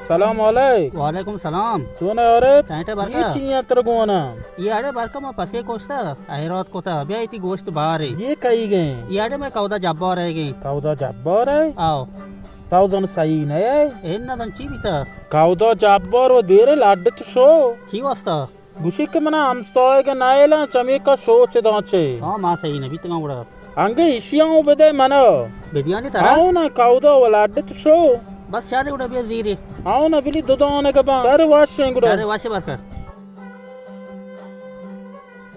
سلام علیک۔ وعلیکم سلام۔ چون ئے عارف؟ ٹائٹ ئے برکا۔ اے چی ایں ترا گون ءَ؟ اے اڑے برکا ما پسے کشتا، ہیرات کتا، بیا اے تئی گوشت باریں۔ اے کئیگ ایں؟ اے اڑے مئے کئودا جبار ئیگ ایں۔ کئودا جبار ئے؟ آؤ۔ تو زن صحیح نہ ئے؟ اے نہ زن چی بیتا؟ کئودا جبار و دیر لڈ تو شو۔ چی واسطہ؟ گوشی کہ منا ہمسایگ نئیلاں، چمیکا شو چہ داں چے۔ ہاں، ما صحیح نہ بیتگاں گڑا۔ انگہ ایشیاں و بدے منا۔ بدیانی ترا؟ ہاؤ نا، کئودا و لڈ تو شو۔ بس چارے گڑا بیا زیرے۔ ہاؤ نا، بلی دو دانگ باں۔ سر واشیں گڑا۔ سر واشے برکا۔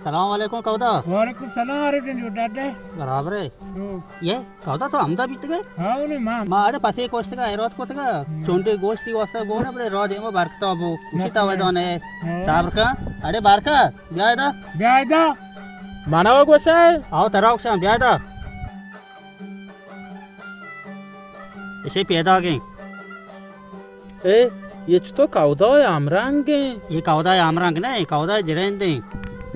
سلام علیکم کئودا۔ وعلیکم سلام، عارف جان، جوڑ ڈاڈے؟ برابر ئے۔ شو۔ اے کئودا تو ہمدا بیتگ ئے؟ ہاؤ نی ما۔ ما اڑے پسے کشتگا، ہیرات کتگا۔ ہم۔ چونڈے گوشتی واسطہ گون ئے، بلے راہ دیما برکتا بو۔ کشی تو ودان ئے۔ ہاں۔ صبر کن۔ اڑے برکا، بیا ادا۔ بیا ادا۔ منا گوشے؟ آؤ ترا گوشاں، بیا ادا۔ اشی پیداگیں۔ اے، اے چتو کئودا ءِ ہمرنگ ایں؟ اے کئودا ءِ ہمرنگ نہ ایں، کئودا ءِ جرند ایں۔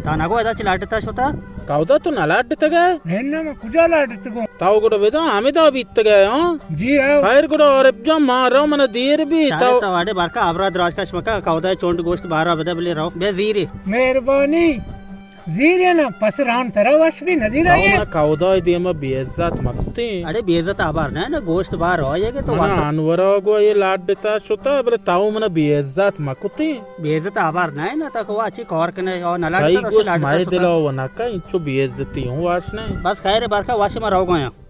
تا نگو ادا چہ لڈتا شتا؟ کئودا تو نہ لڈتگ ئے؟ نہ، نہ، من کجا لڈتگوں؟ تو گڑا بزاں ہمدا بیتگ ئے، ہاں؟ جی ہاں۔ خیر گڑا عارف جان، ما رو، منا دیر بی۔ چارے تو۔ تو اڑے برکا ہبرا دراج کش مکا، کئودا ءِ چونڈ گوشت بارا بدے بلے رو۔ بیا زیرے۔ مہربانی۔ زیرے نا، پس ران ترا وش بی، نزیر آئیے۔ منا کئودا ءِ دیما بے عزت مکتیں۔ اڑے بے عزت ہبر نہ، نہ گوشت بار آئیے کہ تو منا واسطہ۔ انورا گو اے لڈتا شتا، بلے تو منا بے عزت مکتیں۔ بے عزت ہبر نہ، نہ تو کو اچی کار کنے، او نہ لڈتا تئی تو گوشت لڈتا مئے شتا۔ دلا و نکا، انچو بے عزتی ہوں واش نہ۔ بس خیر برکا، واش ما روگاں۔